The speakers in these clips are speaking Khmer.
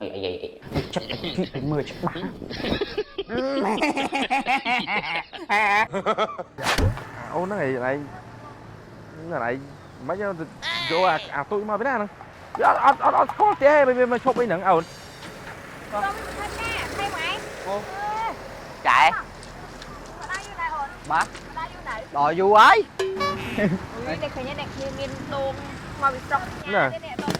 អីអីអីចិត្តតែគិតឲ្យមើលច្បាស់ អូនហ្នឹងឯងឯងហ្នឹងឯងមិនយកអាទូចមកពីណាហ្នឹងវាអត់អត់អត់អត់ស្គាល់ផ្ទះទេវាមកឈប់អីហ្នឹងអូន ចូលមកធ្វើការហើយម៉ែ ចែ មកដល់យូរដែរអូន បាទ មកដល់យូរនៅ ដល់យូរហើយ អូយតែឃើញតែគ្នាមានដូងមកពីស្រុកញ៉ាំទេនេះដូង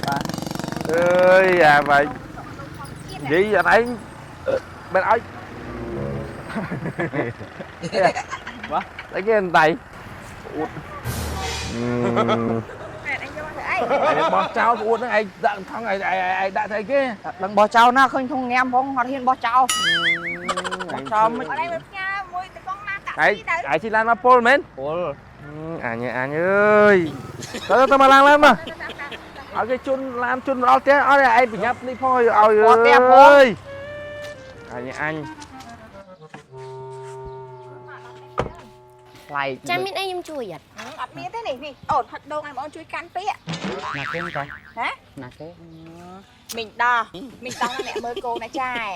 អើយអាបាញ់ ដូងធម្មជាតិ និយាយអត់ឯងមិនឲ្យ បាទ តែគេដៃអួត តែអញយកមកធ្វើអី ឯងបោះចោលក្អួតហ្នឹងឯងដាក់ថងឯងឯងដាក់ធ្វើអីគេ ដឹងបោះចោលណាឃើញក្នុងងាំផងអត់ហ៊ានបោះចោលបោះចោលមិន អត់ឯងមកផ្ញើមួយតកងណាតាក់ ឯង ស៊ីទៅ ឯងជិះឡានមកពុលមែន ពល អញអញអើយទៅទៅមកឡើងឡើងមកឲ្យគេជន់ឡានជន់មកដល់ផ្ទះអត់ឯងប្រញាប់នេះផងឲ្យអើយអញអញ ប្លែក ចាំមានអីខ្ញុំជួយអត់ អត់មានទេនេះនេះអូនហត់ដូងឲ្យបងជួយកាន់ពាក្យ ណាគេតោះ ហ៎ ណាគេ មីងដោះមីងដោះអ្នកមើលកូនណាចាយ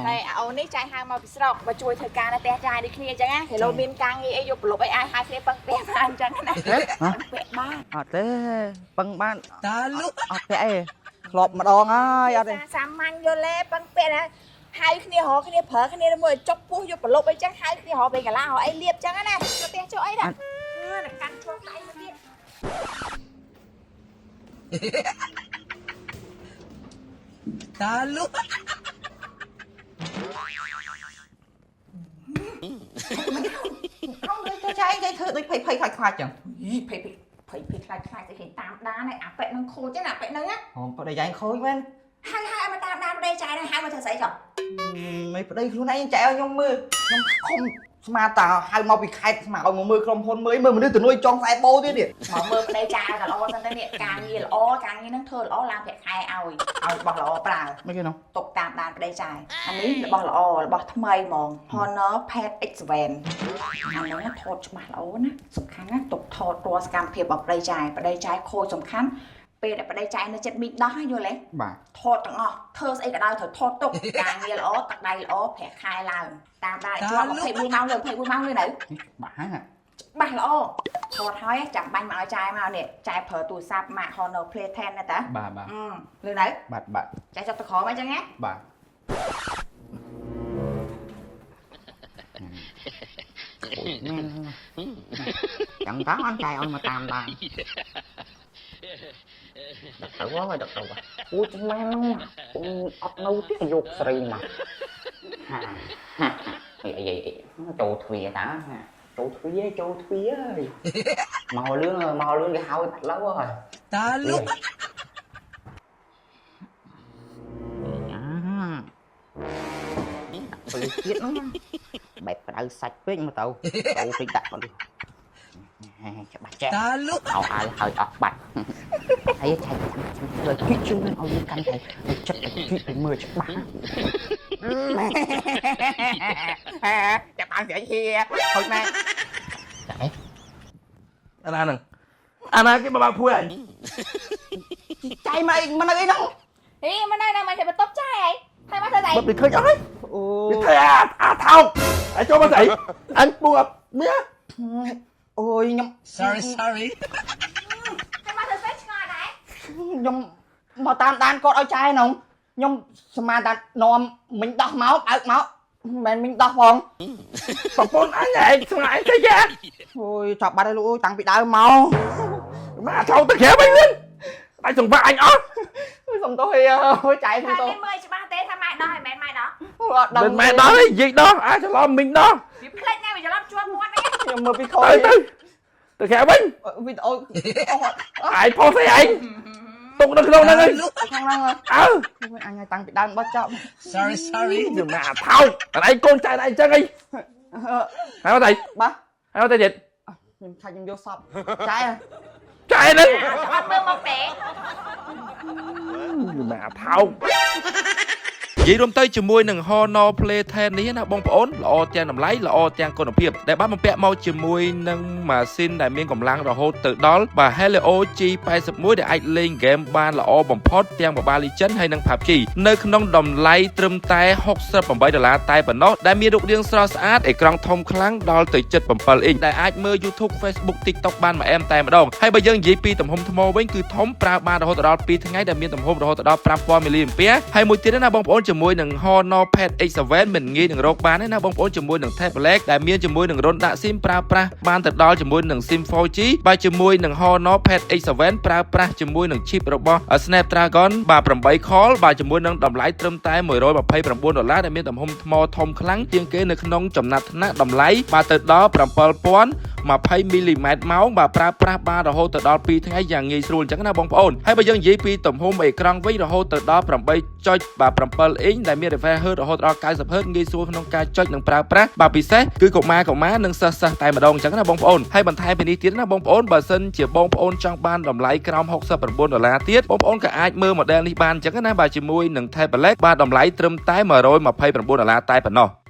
ហើយអូននេះចាយហៅមកពីស្រុកមកជួយធ្វើការនៅផ្ទះចាយដូចគ្នាអញ្ចឹងណាហេឡូមានការងារអីយកប្រឡប់អីអាចហៅគ្នាពឹងផ្ទះបានអញ្ចឹងណាពាក់បាន អត់ទេពឹងបានតាលុអត់ពាក់អីធ្លាប់ម្ដងហើយអត់ទេ សាមញ្ញយល់ទេពឹងពាក់ណាហៅគ្នារកគ្នាប្រើគ្នាមួយចុកពោះយកប្រឡប់អីចឹងហៅគ្នារកពេលកាឡារកអីលៀបចឹងណាចូលផ្ទះចូលអីដែរកាន់ឆ្លងដៃមកទៀត តាលុ ក្នុងទៅចែងចែងធ្វើដូចភ័យភ័យខ្លាចខ្លាចចឹង យីភ័យភ័យភ័យភ័យខ្លាចខ្លាចទៅគេតាមដានឯអាប៉ែនឹងខូចណាអាប៉ែនឹងណា ហមប្តីចែងខូចមែន ហៅហៅឲ្យមកតាមដានប្តីចាយហ្នឹងហៅមកធ្វើស្អីចុះ មិនប្តីខ្លួនឯងចែកឲ្យខ្ញុំមើលខ្ញុំខំស្មាតាហៅមកពីខេត្តស្មាឲ្យមកមើលក្រុមហ៊ុនមើលមើលមនុស្សទៅនួយចង់ខ្សែបោទៀតនេះ មកមើលប្តីចាយក៏ល្អសិនទៅនេះការងារល្អការងារហ្នឹងធ្វើល្អឡើងប្រាក់ខែឲ្យឲ្យរបស់ល្អប្រើ មិនគេនោះ ទុកតាមដានប្តីចាយអានេះរបស់ល្អរបស់ថ្មីហ្មង Honor Pad X7 អាហ្នឹងថតច្បាស់ល្អណាសំខាន់ណាទុកថតរាល់សកម្មភាពរបស់ប្តីចាយប្តីចាយខូចសំខាន់ពេលដែលប្តីចាយនៅចិត្តមីដោះយល់ទេ បាទ ថតទាំងអស់ធ្វើស្អីក៏ដោយត្រូវថតទុកការងារល្អទឹកដៃល្អប្រាក់ខែឡើងតាមដានជាប់24ម៉ោងលើ24ម៉ោងលើនៅ បាទហ្នឹង ច្បាស់ល្អថតហើយចាំបាញ់មកឲ្យចាយមកនេះចាយប្រើទូរស័ព្ទម៉ាក Honor Play 10ណាតា បាទបាទ លើនៅ បាទបាទ ចាយចាប់ទៅក្រោមអីចឹងណា បាទ chẳng có anh trai ông mà tam đàn đặt thử quá rồi đặt thử quá ui chúng mày nó ọt nâu tiếc dục sri mà vậy vậy châu thùy ta châu thùy ơi mò lươn rồi mò lươn cái hao bạch lâu rồi តាលុ ដាក់លិទៀតហ្នឹងបែបក្តៅសាច់ពេកមកទៅចូលពេកដាក់មកច្បាស់ចេះ តាលុ អោអាយហើយអស់បាត់ហើយឆៃចាំចាំធ្វើគិតជឿឲ្យយើងកាន់តែចិត្តតែគិតឲ្យមើលច្បាស់ចាប់បានស្រីហៀហូចម៉ែ អាណាហ្នឹងអាណាគេមកបើកភួយអញ ចៃមកមកនៅអីហ្នឹង ហីមកនៅណាមកតែបន្ទប់ចាយអីហើយមកធ្វើស្អី បើពីឃើញអស់ហើយ អូ វាធ្វើអាអាថោកឯងចូលមកស្អីអញពូមៀ អូយខ្ញុំ Sorry sorry ហើយមកធ្វើស្អីឆ្ងល់ដែរ ខ្ញុំមកតាមដានគាត់ឲ្យចែហ្នឹងខ្ញុំស្មានតែនាំមិញដោះមកអើកមកមិនមែនមិញដោះផង ប្រពន្ធអញឯងស្ងាយទេយ៉ា អូយចាប់បាត់ហើយលោកអើយតាំងពីដើមមក មកអាថោកទៅក្រៅវិញលឿនដាច់សង្វាក់អញអស់ សុំទោសអីអើយចែសុំ ហើយ ទោស នេះមើលច្បាស់ទេថាម៉ែដោះហើយមិនមែនម៉ែដោះ អត់ដឹង មិនមែនដោះទេនិយាយដោះអាចច្រឡំមីងដោះ វាភ្លេចណាវាច្រឡំជួបមាត់ហ្នឹង ខ្ញុំមើលពីខុស ទៅទៅទៅក្រៅវិញ វីដេអូ ឯងផុសស្អីឯងទុកនៅក្នុងហ្នឹងឯង ខាងហ្នឹង អើ អញឲ្យតាំងពីដើមបោះចប់ Sorry sorry វាមកអាថោកអញកូនចៅឯងចឹងអីហើយមកទៅ បាទ ហើយមកទៅទៀត ខ្ញុំខាច់ខ្ញុំយកសពចែ ចែហ្នឹង អត់មើលមកទេ វាមកអាថោក និយាយរួមទៅជាមួយនឹង Honor Play 10នេះណាបងប្អូនល្អទាំងតម្លៃល្អទាំងគុណភាពដែលបានបំពាក់មកជាមួយនឹងម៉ាស៊ីនដែលមានកម្លាំងរហូតទៅដល់បាទ Helio G81 ដែលអាចលេងហ្គេមបានល្អបំផុតទាំង Mobile Legends ហើយនិង PUBG នៅក្នុងតម្លៃត្រឹមតែ68ដុល្លារតែប៉ុណ្ណោះដែលមានរូបរាងស្រស់ស្អាតអេក្រង់ធំខ្លាំងដល់ទៅ7អ៊ីញដែលអាចមើល YouTube, Facebook, TikTok បានមួយអែមតែម្ដងហើយបើយើងនិយាយពីទំហំថ្មវិញគឺធំប្រើបានរហូតដល់2ថ្ងៃដែលមានទំហំរហូតដល់5000 mAh ហើយមួយទៀតណាបងប្អូនជាមួយនឹង Honor Pad X7 មិនងាយនឹងរកបានទេណាបងប្អូនជាមួយនឹង Tablet ដែលមានជាមួយនឹងរន្ធដាក់ SIM ប្រើប្រាស់បានទៅដល់ជាមួយនឹង SIM 4G បាទជាមួយនឹង Honor Pad X7 ប្រើប្រាស់ជាមួយនឹង chip របស់ Snapdragon បាទ8 Core បាទជាមួយនឹងតម្លៃត្រឹមតែ129ដុល្លារដែលមានទំហំថ្មធំខ្លាំងជាងគេនៅក្នុងចំណាត់ថ្នាក់តម្លៃបាទទៅដល់7000 20មីលីម៉ែត្រម៉ោងបាទប្រើប្រាស់បានរហូតទៅដល់2ថ្ងៃយ៉ាងងាយស្រួលអញ្ចឹងណាបងប្អូនហើយបើយើងនិយាយពីទំហំអេក្រង់វិញរហូតទៅដល់8ចុចបាទ7អ៊ីងដែលមាន refresh rate រហូតដល់90 Hz ងាយស្រួលក្នុងការចុចនិងប្រើប្រាស់បាទពិសេសគឺកុមារកុមារនិងសិស្សសិស្សតែម្ដងអញ្ចឹងណាបងប្អូនហើយបន្ថែមពីនេះទៀតណាបងប្អូនបើសិនជាបងប្អូនចង់បានតម្លៃក្រោម69ដុល្លារទៀតបងប្អូនក៏អាចមើល model នេះបានអញ្ចឹងណាបាទជាមួយនឹង tablet បាទតម្លៃត្រឹមតែ129ដុល្លារតែប៉ុណ្ណោះ។